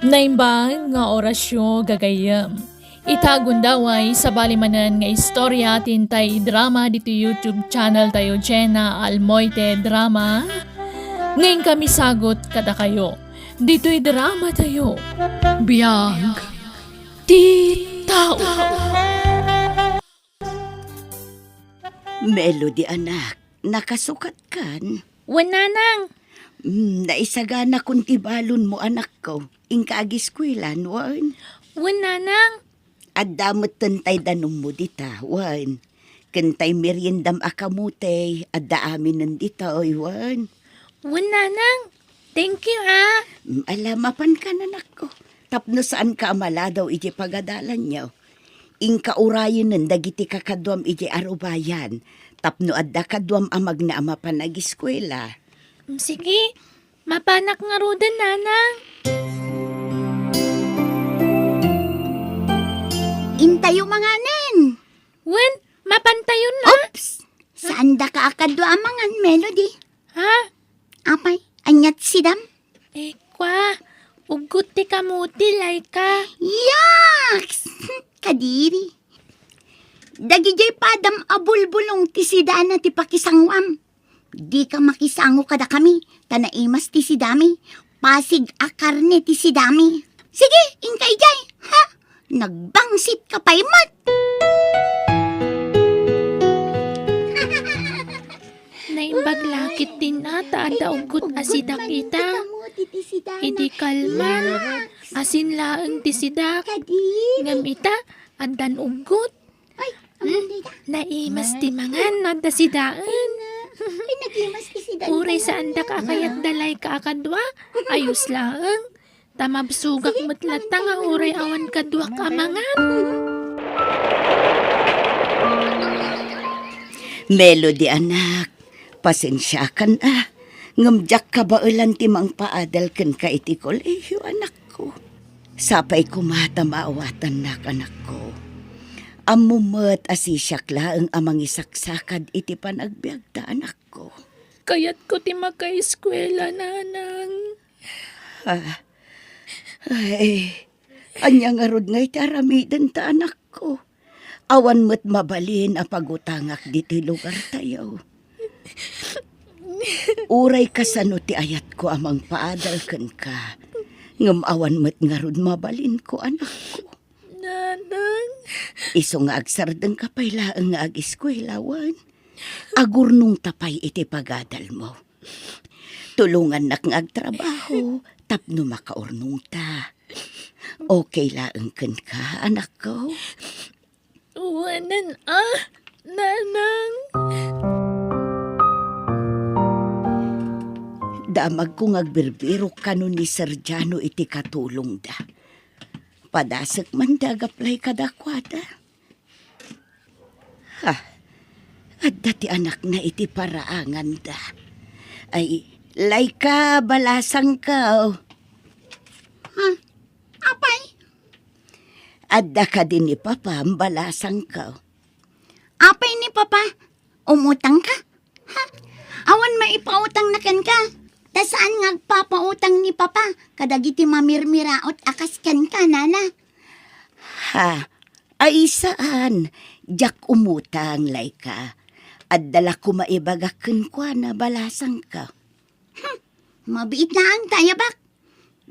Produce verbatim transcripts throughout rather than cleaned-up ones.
Naimbag nga orasyo, gagayyem. Ita gundaway, sabali manen nga istorya ti intay idrama ditoy YouTube channel tayo, Jenna Almoite Drama, nga inkami sagut kadakayo. Ditoy drama tayo, Biag ti Tao. Melody, anak, nakasukatkan? Wen, nanang. Mm, naisaganakon ti balonmo, anakko. Inka agiskuelan, wen? Wen, nanang. Adda metten tay danummo dita, wen? Ken tay meriendam a kamote, adda aminen ditoy, wen? Wen, nanang. Thank you, ah. Mm, ala, mapankan, anakko. Tapno saanka a maladaw iti pagadalanyo. Inka urayenen dagiti kakaduam iti arubayan, tapno adda kaduam a magna a mapan agiskuela. Mm, sige, mapanak ngaruden, nanang. Intayo manganen. Wen, mapantayon, ah. Oops! Saandaka a kadua a mangan, Melody? Ha? Apay, ania ti sidam? Eh, kua, uggot ti kamote, Laika. Yaks! Kadiri. Dagidiay padam a bulbulong ti sidana ti pakisanguam. Dika makisango kadakami, ta naimas ti sidami. Pasig a karne ti sidami. Sige, inka idiay, ha? Nagbangsit ka pay met. Naimbag la ketdin, ta adda uggot a sidak ita. Idi kalman, asin laeng ti sidak. Ngem ita, addan uggot. Ay, hmm, naimas ti mangan no adda sidaen. Ay, naimas ti sidaen. Uray saandak a kayat da Laika a kadua, ayos laeng. Ta mabsogak met latta nga uray awan kaduak a mangan. Melody, anak, pasensiakan a, ngem diak kabaelan ti mangpaadal kenka iti kolehiyo, anakko. Sapay koma ta maawatannak, anakko. Ammom met a sisiak laeng a mangisaksakad iti panagbiagta, anakko. Kayatko ti makaeskuela, nanang. Ah, ay, ania ngarud ngay ti aramidenta, anakko? Awan met mabalin a pagutangak ditoy lugartayo. Uray kasano ti ayatko a mangpaadal kenka, ngem awan met ngarud mabalinko, anakko. Nanang. Isu nga agsardengka pay laeng nga agiskuela, wen? Agurnongta pay iti pagadalmo. Tulongannak nga agtrabaho tapno makaurnongta. Okay laeng kenka, anakko? Wen a, nanang. Damagko nga agbirbirok kano ni Sir Jano iti katulongda. Padasek man ti ag-apply kadakuada. Ha, adda ti anakna iti paraanganda. Ay, Laika, balasangko. Hmm, apay? Adda kadi ni Papam, balasangko. Apay ni Papa? Umutangka? Ha? Awan maipautangna kenka? Ta saan nga agpapautang ni Papa kadagiti mamirmiraot a kas kenka, nana? Ha? Ay, saan. Diak umutang, Laika. Adda la koma ibagak kenkuana, balasangko. Hmm. Mabiit laeng ta ayabak.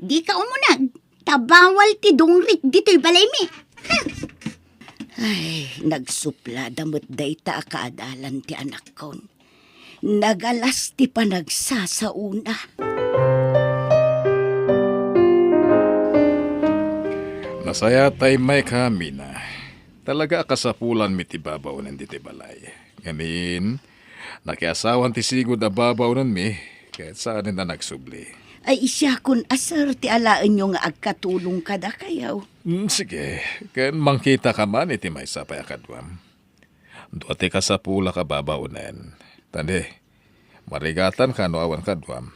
Dika umuneg, ta bawal ti dungrik ditoy balaymi. Ha! Ay, nagsuplada met dayta a kaadalan ti anakkon. Nagalas ti panagsasaona. Nasayaat ta immay ka, Mina. Talaga a kasapulanmi ti babaonen ditoy balay. Ngamin, nakiasawan ti sigud a babaonenmi, ket saanen a nagsubli. Ay, siakon a sir ti alaenyo nga agkatulong kadakayo. Mm, sige, ken mangkitaka man iti maysa pay a kaduam. Dua ti kasapulak a babaonen. Tani, marigatanka no awan kaduam.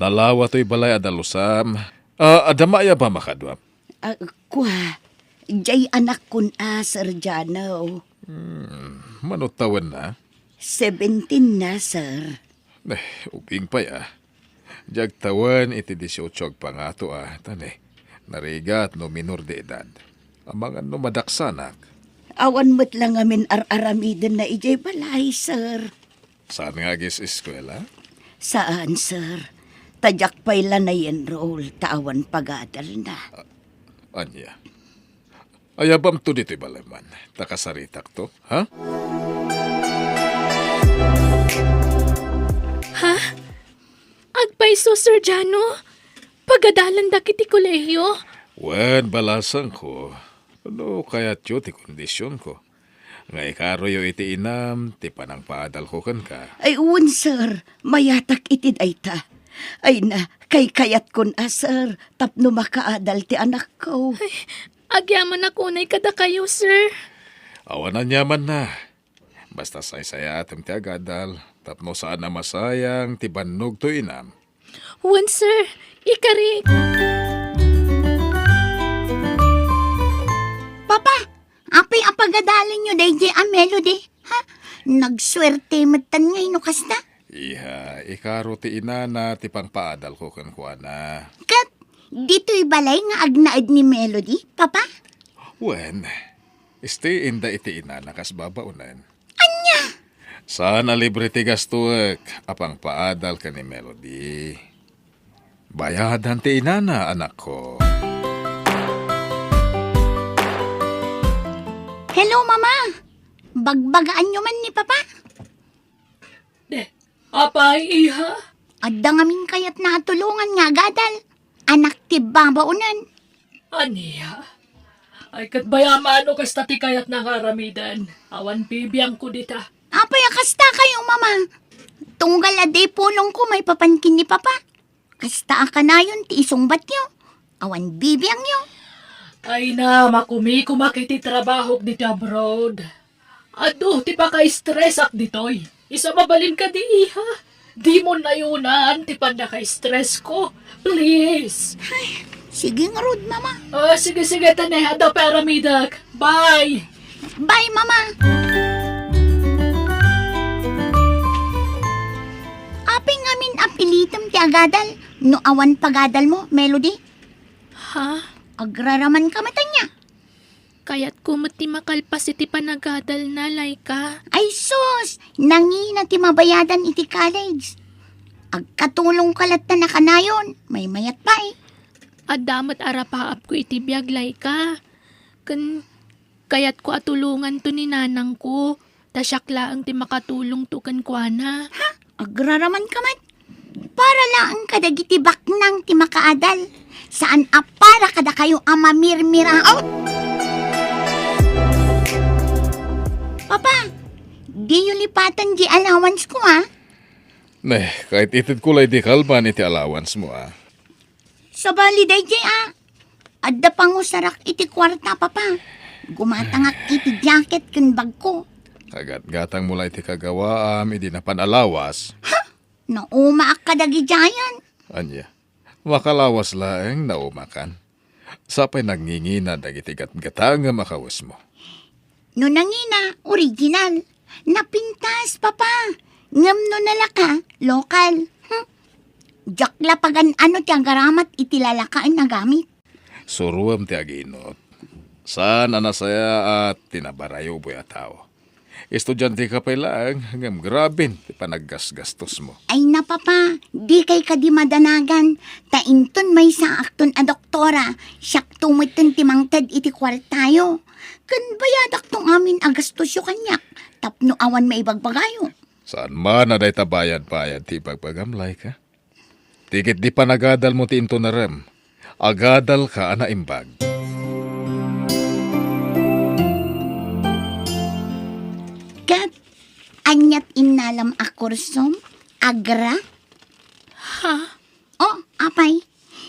Nalawa toy balay a dalusam. Ah, adda maayabam a kaduam? Ah, kua, jay anakkon a Sir Jano. Hmm, mano tawenna? Seventeen na, sir. Eh, ubing pay, ah. Diak tawen iti dieciocho agpangato, ah. Tan, eh, narigat no minor de edad. Amangan no madaksanak. Awan met la ngamin ar-aramidenna idiay balay, sir. Saan nga agis-eskuela? Saan, sir. Ta diak pay la na-enroll ta awan pagadalna. Ah, ania? Ayabamto ditoy balay man, ta kasaritakto, ha? Ha? Agpayso, Sir Jano? Pagadalandak iti kolehiyo? Wen, balasangko, no kayatyo ti kondisionko, nga ikaroyo iti inam ti panangpaadalko kenka. Ay, wen, sir. Mayatak iti dayta. Ay na, kaykayatkon a, sir, tapno makaadal ti anakko. Ay, agyamanak unay kadakayo, sir. Awan aniamanna. Basta saysayaatem ti agadal, tapno saan a masayang ti bannogto inam. Wen, sir. Ikarik. Papa, apay a pagadalenyo daydiay a Melody? Ha? Nagsuerte metten ngay no kasta? Iha, ikaro ti inana ti pangpaadalko kenkuana. Ket ditoy balay nga agnaed ni Melody, Papa? Wen, istiinda iti inana kas babaonen. Ania? Saan a libre ti gastoek a pangpaadal ken ni Melody. Bayadan ti inana, anakko. Hello, Mama. Bagbagaanyo man ni Papa? De, apay, iha? Adda ngamin kayatna a tulongan nga agadal. Anak ti babaonen. Ania? Ay, ket bayamano kasta ti kayatna nga aramiden. Awan bibiangko dita. Apay a kasta kayo, Mama? Tunggal a di pulongko maipapan ken ni Papa. Kasta a kanayon ti isungbatyo. Awan bibiangyo. Ay na, makumikumak iti trabahok diti abroad. Adu ti pakaistresak ditoy. Isu a mabalin kadi, iha? Dimo nayunan ti pannakaistresko. Please. Ay, sige ngarud, Mama. Ah, sige, sige, tane. Adda pay aramidek. Bye. Bye, Mama. Apay ngamin a pilitem ti agadal no awan pagadalmo, Melody? Ha? Agraraman ka met ania? Kayatko met ti makalpas iti panagadalna, Laika. Ay sus! Nangina ti mabayadan iti college. Agkatulongka latta na kanayon, maymayat pay. Adda met arapaapko iti biag, Laika. Ken kayatko a tulonganto ni nanangko. Ta siak laeng ti makatulongto kenkuana. Ha? Agraraman ka met? Para laeng kadagiti baknang ti makaadal. Saan a para kadakayo a mamirmiraot. Papa, diyo lipaten di allowance ko, ah. Ne, kaited ko lay di kalman iti allowance mo, ah. Sabali daydiay, ah. Adda pangusarak iti kuarta, Papa. Gumatangak iti jacket ken bagko. Kagatgatang mo la iti kagawaam idi napan a lawas. Ha? Naumaak kadagidiayen. Ania? Makalawas laeng naumakan. Sapay nangingina dagiti gatgatangem a kawesmo. No nangina, original. Napintas, Papa. Ngem no nalaka, lokal. Hmm. Diak la pagan-ano ti agaramat iti lalakaen a gamit. Suroem ti aginot. Saan a nasayaat ti nabarayuboy a tao. Estudiante ka pay laeng, ngem graben ti panaggasgastosmo. Ay na, Papa, dikay kadi madanagan, ta inton maysaakton a doktora, siakto metten ti mangted iti kuartayo. Ken bayadakto amin a gastosyo kaniak, tapno awan maibagbagayo. Saan man a dayta bayad-bayad ti ibagbagam, Laika? Ti ketdi panagadalmo ti intunarem, agadalka a naimbag. Ket aniat innalam a kursom? Agra? Ha? Oh, apay,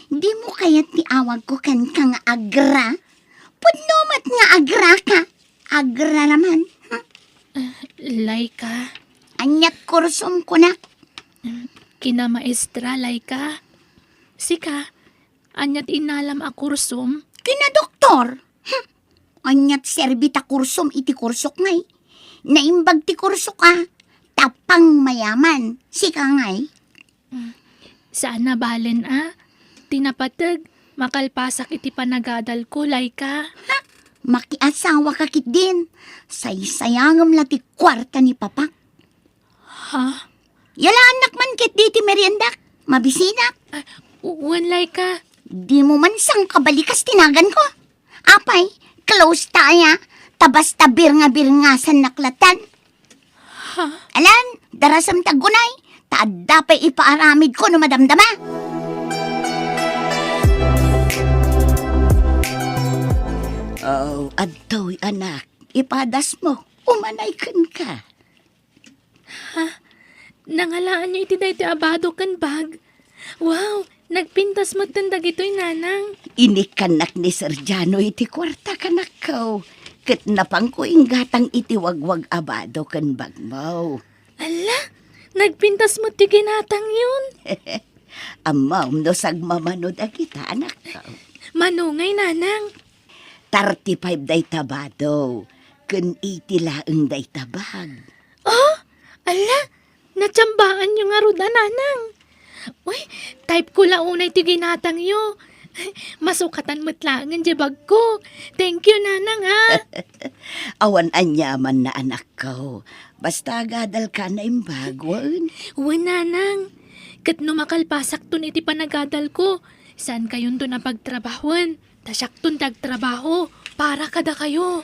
dimo kayat ti awagko kenka nga agra? Pudno met nga agraka. Agraraman. Hmm? Ah, Laika. Aniat kursom kunak? Mm, kinamaestra, Laika. Sika, aniat innalam a kursom? Kinadoktor. Hmm. Ania ti serbi ta kursom iti kursok ngay? Naimbag ti kursok a, ta pangmayaman. Sika ngay? Saan a balen a. Ti napateg, makalpasak iti panagadalko, Laika. Ha? Makiasawaka ketdin. Saysayangem la ti kuarta ni Papak. Ha? Yalaannak man ketdi ti meriendak. Mabisinak. Ah, u-, wen, Laika. Dimo man sangkabalikas ti naganko. Apay, close ta aya, ta basta birnga-birngasannak latta. Ha? Alan, darasem ti aggunay, ta adda pay ipaaramidko no madamdama. Oh, adtoy, anak, ipadasmo, umanay kenka. Ha? Nangalaanyo iti daytoy a bado ken bag? Wow! Nagpintas metten dagitoy, Nanang. Inikkannak ni Sir Jano iti kuarta, anakko. Ket napanko inggatang iti wagwag a bado ken bagmo. Ala! Nagpintas met ti ginatangyon. Ammom no sagmamano dagita, anakko. Mano ngay, Nanang? Thirty-five dayta bado, ken eighty laeng dayta bag. Oh? Ala, natsambaanyo ngarud a, Nanang. Uy, type ko la unay ti ginatangyo. Masukatan met laengen diay bagko. Thank you, Nanang, ah. Awan aniamanna, anakko. Basta agadalka, naimbag, wen? Wen, Nanang. Ket no makalpasakton iti panagadalko, saankayonton a pagtrabahoen. Ta siakton ti agtrabaho para kadakayo.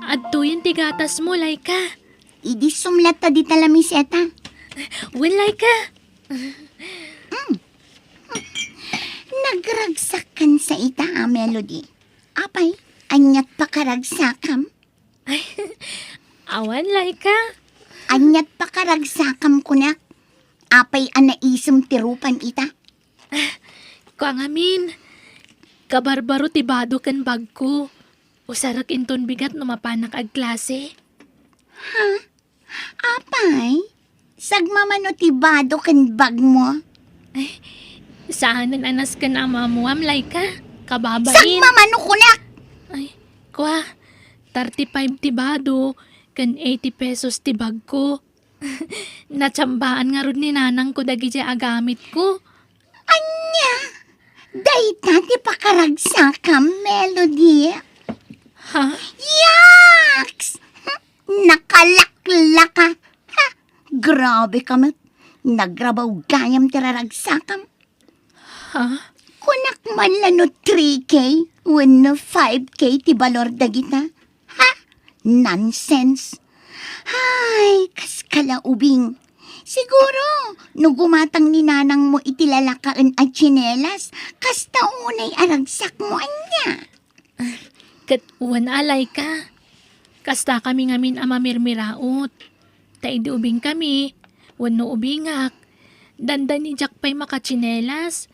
Adtoyen ti gatasmo, Laika. Idi sumlat ta dita lamiseta. Wen, Laika. Mm. Nagragsakkan sa ita a Melody. Apay, aniat pakaragsakam? Awan, Laika. Aniat pakaragsakam kunak? Apay a naisem ti rupan ita? Kua ngamin, kabarbaro ti bado ken bagko. Usarek inton bigat no mapanak agklase. Ha? Apay? Sagmamano ti bado ken bagmo? Ay, saanen a nasken a maammuam, Laika. Kababain. Sagmamano kunak! Ay, kua, thirty-five ti bado, ken eighty pesos ti bagko. Natsambaan ngarud ni nanangko dagidiay a gamitko. Ania? Dayta ti pakaragsakam, Melody? Ha? Yaks! Nakalaklaka! Ha? Grabe ka met. Nagrabaw gayam ti raragsakam. Ha? Kunak man la no three K wenno five K ti balor dagita. Ha? Nonsense. Hay, kas kalaubing. Siguro, no gumatang ni nanangmo iti lalakaen a tsinelas, kasta unay a ragsakmo ania. Ket wen a, Laika, kastakami ngamin a mamirmiraot. Ta idi ubingkami, wenno ubingak, dandani diak pay makatsinelas.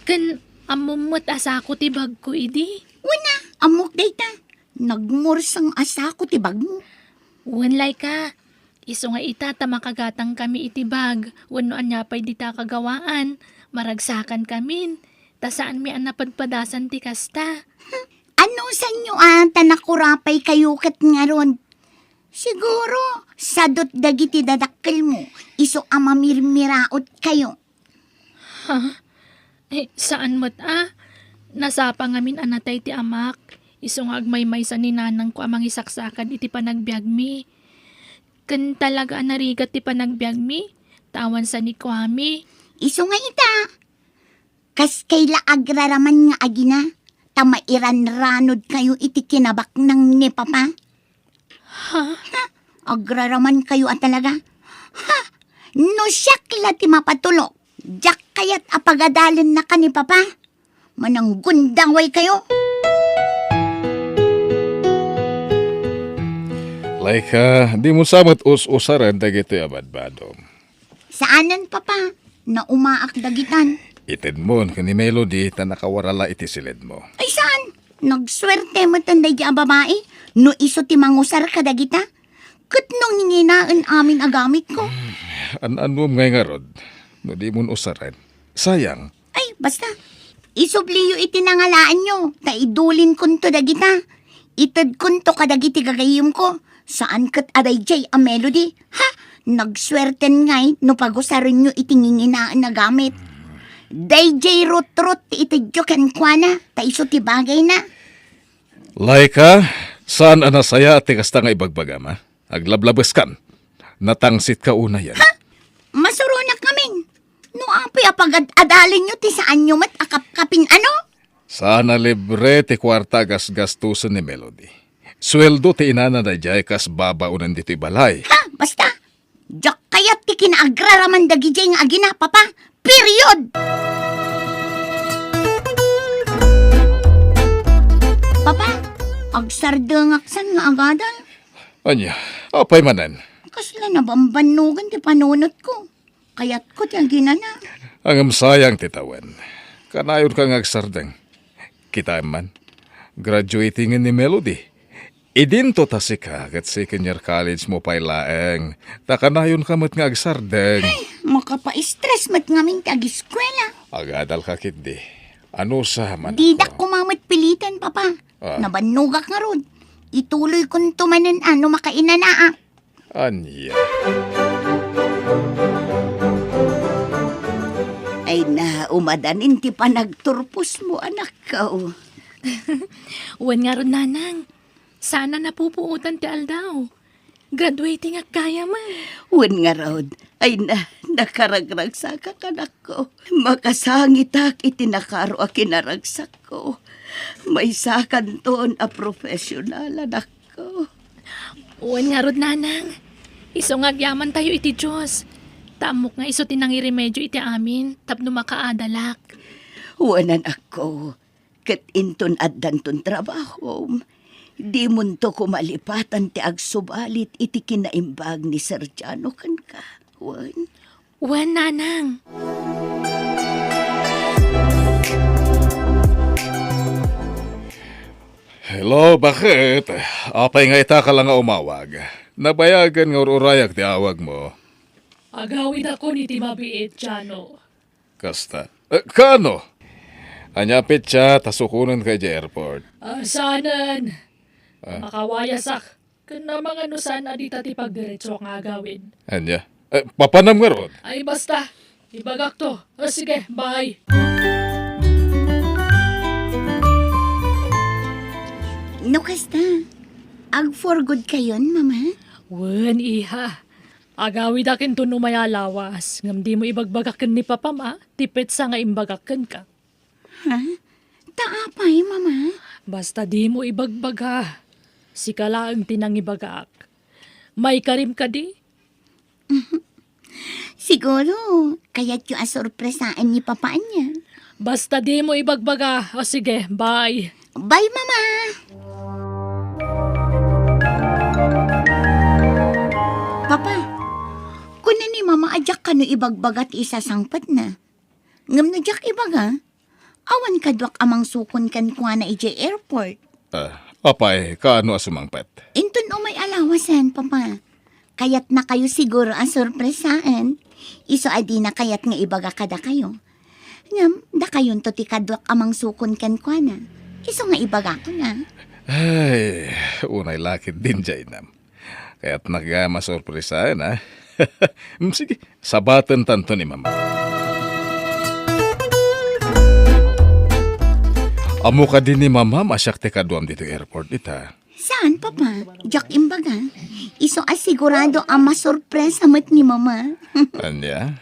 Ken ammom met a sako ti bagko idi. Wen a, ammok dayta. Nagmurseng a sako ti bagmo. Wen, Laika, isu nga ita ta makagatangkami iti bag wenno ania pay dita kagawaan, maragsakankami. Ta saanmi a napadpadasan ti kasta. Anusanyo a ta nakurapaykayo ket ngarud? Siguro, sadot dagiti dadakkelmo, isu a mamirmiraotkayo. Ha? Eh, saan met a. Nasapa ngamin a natay ti amak, isu nga agmaymaysa ni nanangko a mangisaksakad iti panagbiagmi. Ken talaga a narigat ti panagbiagmi, ta awan sanikuami. Isu nga ita, kas kayla agraraman nga agina, ta mairanranodkayo iti kinabaknang ni Papa. Ha? Ha? Agraramankayo a talaga? Ha? No siak la ti mapatulok, diak kayat a pagadalennaka ni Papa. Mananggundawaykayo. Laika, dimo sa met us-usaren dagitoy a badbadom. Saanen, Papa. Naumaak dagitan. Itedmon ken ni Melody ta nakawarala iti siledmo. Ay, saan? Nagsuerte metten daydi a babai no isu ti mangusar kadagita. Ket no nginginaen amin a gamitko. An-annuem ngay ngarud no dimon usaren. Sayang. Ay, basta. Isubliyo iti nangalaanyo, ta idulinkonto dagita. Itedkonto kadagiti gagayyemko. Saan ket a daydiay a Melody. Ha? Nagsuerten ngay no pagusarenyo iti nginginaen a gamit. Daydiay rutrot ti itedyo kenkuana, ta isu ti bagayna. Laika, saan a nasayaat ti kasta nga ibagbagam, a? Aglablabeskan. Natangsitka unayen. Ha? Masuronak ngamin. No apay a pagad-adalenyo ti saanyo met a kapkapin, ano? Saan a libre ti kuarta a gasgastosen ni Melody. Sueldo ti inana daydiay kas babaonen ditoy balay. Ha? Basta, diak kayat ti kinaagraraman dagidiay nga agina, Papa. Period! Papa, agsardengak san nga agadal. Ania, apay manen? Kasla nabambannogan ti panunotko. Kayatko ti aginana. Ngem sayang ti tawen. Kanayonka nga agsardeng. Kitaem man, graduating ni Melody. Idinto ta sika ket second year college mo pay laeng, ta kanayonka met nga agsardeng. Ay, makapa-stress met ngamin ti agiskwela. Agadalka ketdi. Anusa man. Didak koma met piliten, Papa. Ah. Nabannogak ngarud. Ituloykonto manen a no makainanaak. Ania? Ay na, umadanin ti panagturposmo, anakko. Wen ngarud, Nanang. Saan a napupuotan ti aldaw. Graduatingak gayam. Wen ngarud, ay na, nakaragragsakak, anakko. Makasangitak iti nakaro a kinaragsakko. Maysakanton a professional, anakko. Wen ngarud, Nanang. Isu nga agyamantayo iti Dios. Ta ammok nga isu ti nangiremedio iti amin tapno makaadalak. Wen, anakko. Ket inton addanton trabahom, dimonto koma lipatan ti agsubalit iti kinaimbag ni Sergiano kenka. Wen? Wen, Nanang. Hello, bakit? Apay nga ita ka la nga umawag? Nabayagen nga ur-urayak ti awagmo. Agawidakon iti mabiit, Jano. Kasta. Eh, kaano? Ania a petsa ta sukonenka idiay airport? Ah, saanen. Ah. Makawayasak. Ken amangan no saan a dita ti pagdiretso nga agawid. Ania? Eh, papanam ngarud? Ay, basta. Ibagakto. O, sige, bye. No kasta, ag-for good kayon, Mama? Wen, iha. Agawidak inton umay a lawas, ngem dimo ibagbaga ken ni Papam a ti petsa nga imbagak kenka. Ha? Ta apay, Mama? Basta dimo ibagbaga. Sika laeng ti nangibagak. Maikarim kadi? Siguro, kayatyo a sorpresaen ni Papa ania. Basta dimo ibagbaga. O sige, bye. Bye, Mama! Papa, kuna ni Mama a diak kano ibagbaga ti isasangpetna. Ngem no diak ibaga, awan kaduak a mangsukon kenkuana idiay airport. Ah, apay, kaano a sumangpet? Inton umay a lawasen, Papa. Kayatnakayo siguro a sorpresaen. Isu a dina kayat nga ibaga kadakayo. Ngem, dakayonto ti kaduak a mangsukon kenkuana. Isu nga ibagakon a. Ay, unay lakit din, Jainam. Kayatnak gayam a sorpresaen, a. Mm, sige, sabatentanto ni Mama. Ammo kadi ni Mama a siak ti kaduam ditoy airport ita? Saan, Papa? Diak imbaga. Isu a sigurado a masorpresa met ni Mama. Ania?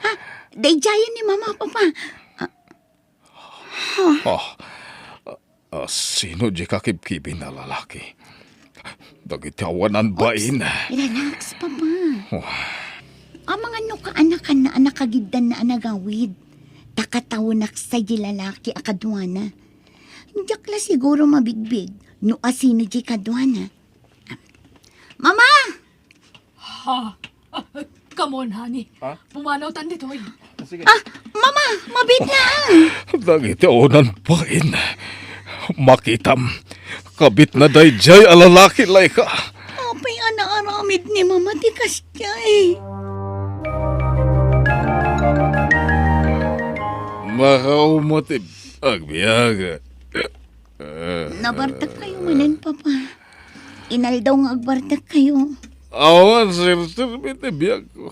Ha? Daydiayen ni Mama, Papa. Ah. Ah, ah, sino di kakibkibin a lalaki? Dagiti awanan bain. Relax, Papa. Oh. Amangan no kaanakanna a nakagiddanna a nagawid. Ta katawenak sa di lalaki a kaduana. Diak la siguro mabigbig no asino di kaduana. Mama! Ha? Ah, come on, honey. Ha? Pumanawtan ditoy. Sige. Ah, Mama, mabiit na ang. Dagiti awanan bain. Makitam. Kabitna daydiay a lalaki, Laika. Apay a naaramid ni Mama ti kasdiay? Makaumot, eh. Agbiag. Nabartekkayo manen, Papa. Inaldaw nga agbartekkayo. Awan, serserbi ti biagko.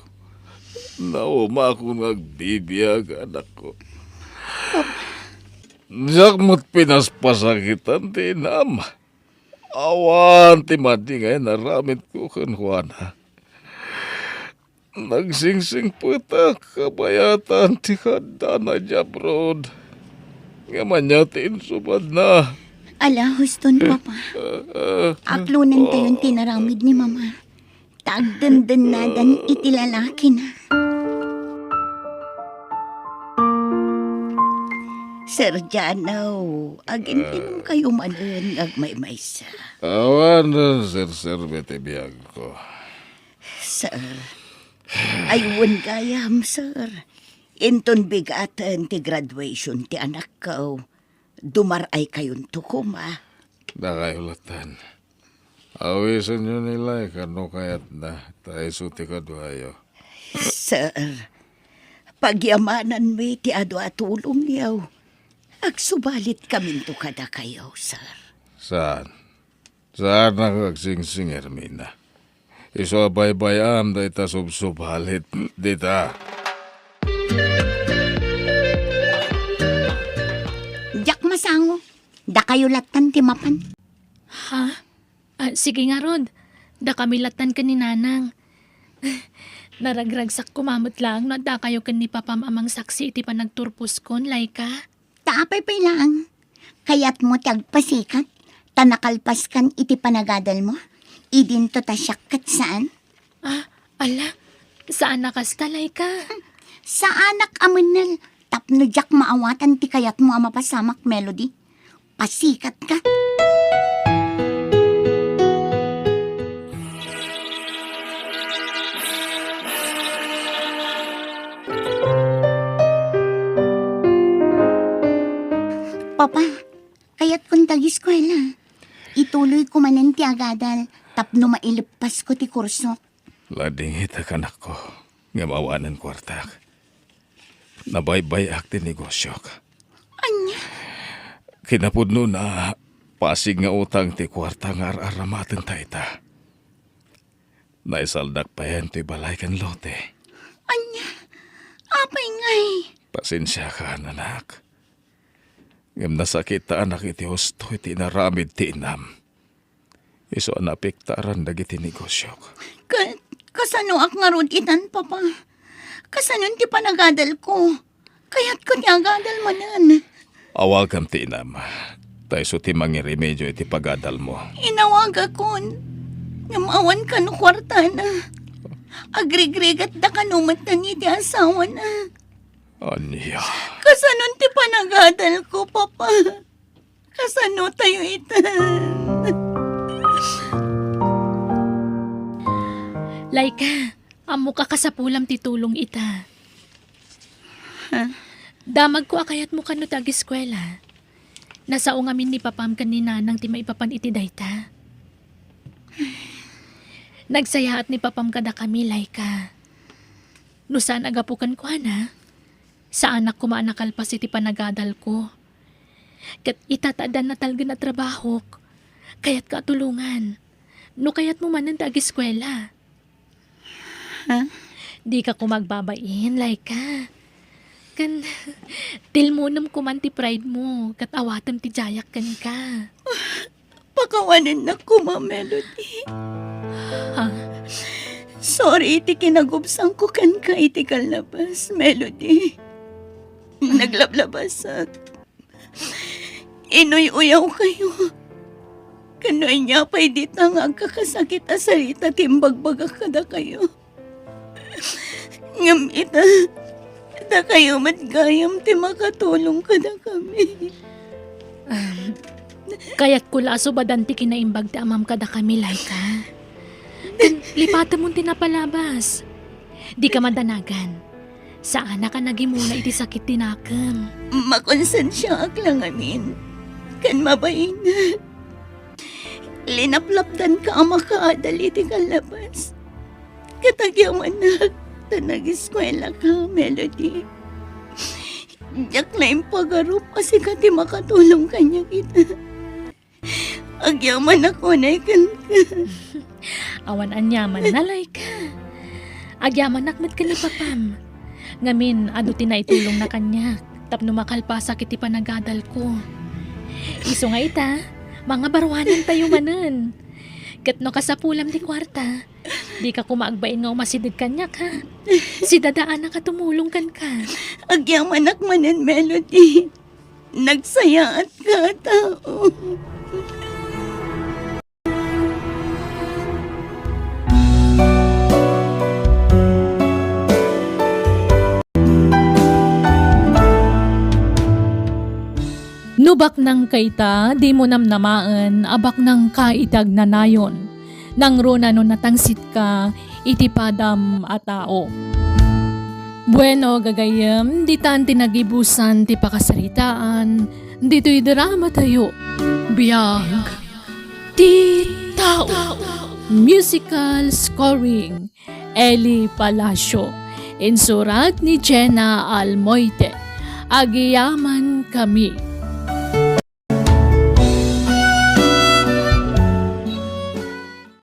Naumakon nga agbibiag, anakko. Diak met pinaspasakitan ti inam. Awan ti madi nga inaramidko kenkuana. Nagsingsingpetak kabayatan ti kaadana idiay abroad. Ngem ania ti insubadna? Ala, huston, Papa. Aklonentayon ti inaramid ni Mama. Ta agdendennadan iti lalakina. Sir Jano, agintinongkayo manen nga agmaymaysa. Awan, serserbi ti biagko. Sir, ay wen gayam, sir. Inton bigaten ti graduation ti anakko, dumar-aykayonto koma. Dakayo latten. Awisenyo ni Laika no kayatna, ta isu ti kaduayo. Sir, pagyamananmi ti adu a tulongyo. Agsubalitkaminto kadakayo, sir. Saan? Saanak agsingsing, Hermina. Isu a baybay-am dayta subsubalit dita. Diak masango. Dakayo lattan ti mapan. Ha? Ah, sige ngarud. Dakami lattan ken ni Nanang. Naragragsak koma met laeng no addakayo ken ni Papam a mangsaksi iti panagturposkon, Laika. Ta apay pay laeng? Kayatmo ti agpasikat, ta nakalpaskan iti panagadalmo? Idinto ta siak ket saan? Ah, ala, saan a kasta, Laika? Saanak a mennel, tapno diak maawatan ti kayatmo a mapasamak, Melody. Pasikatka. Papa, kayatkon ti ageskuela. Ituloyko manen ti agadal tapno maileppasko ti kursok. Ladingitak, anakko, ngem awanen kuartak. Nabaybay-ak ti negosiok. Ania? Kinapudnona, pasig nga utang ti kuarta nga ar-aramatenta ita. Naisaldak payen toy balay ken lote. Ania? Apay ngay? Pasensiakan, anak. Ngem nasakitanak iti husto iti inaramid ti inam. Isu a naapektaran dagiti negosiok. Ka-, kasanoak ngarud itan, Papa? Kasanon ti panagadalko? Kayatko ti agadal manen. Awagam ti inam. Ta isu ti mangiremedio iti pagadalmo. Inawagakon. Ngem awan kano kuartana. Agrigrigatda kano met iti asawana. Ania? Kasanon ti panagadalko, Papa? Kasano tayo ita? Laika, ammok a kasapulam ti tulong ita. Ha? Damagko a kayatmo kano ti ageskuela. Nasao ngamin ni papam ken ni nanang ti maipapan iti dayta. Nagsayaat ni papam kadakami, Laika. No saan a gapu kenkuana, saanak koma a nakalpas iti panagadalko. Ket ita ta addan natalgen a trabahok, kayatka a tulongan. No kayatmo manen ti ageskuela. Ha? Dika koma agbabain, Laika. Ken, tilmonem koman ti pride mo, ket awatem ti diayak kenka. Pakawanennak koma, Melody. Ha? Sorry iti kinagubsangko kenka iti kallabas, Melody. Naglablabasak. Inuy-uyawkayo. Ken no ania pay dita nga agkakasakit a sarita ti imbagbagak kadakayo. Ngem ita, dakayo met gayam ti makatulong kadakami. Um, kayatko la a subadan ti kinaimbag ti amam kadakami, Laika. Ken lipatemon ti napalabas. Dika madanagan. Saanak a nagimula iti sakit ti nakem. Makonsensiaak la ngamin. Ken mabainak. Linaplapdanka a makaadal iti kallabas. Ket agyamanak ta nageskuelaka, Melody. Diak la impagarup a sika ti makatulong kaniak ita. Agyamanak unay kenka. Awan aniaman, nalay ka. Agyamanak met ken ni papam. Ngamin, adu ti naitulongna kaniak tapno makalpasak iti panagadalko. Isu nga ita, mangabaruanantayo manen. Ket no kasapulam ti kuarta, dika koma agbain nga umasideg kaniak, ha? Si Dada Ana a tumulong kenka. Agyamanak manen, Melody. Nagsayaatka a tao. No baknangka ita, dimo namnamaen a baknangka iti agnanayon. Nangruna no natangsitka iti padam a tao. Bueno, gagayyem, ditan ti nagibusan ti pakasaritaan ditoy dramatayo. Biag ti tao. Musical scoring, Eli Palacio. Insurat ni Jenna Almoite. Agyamankami.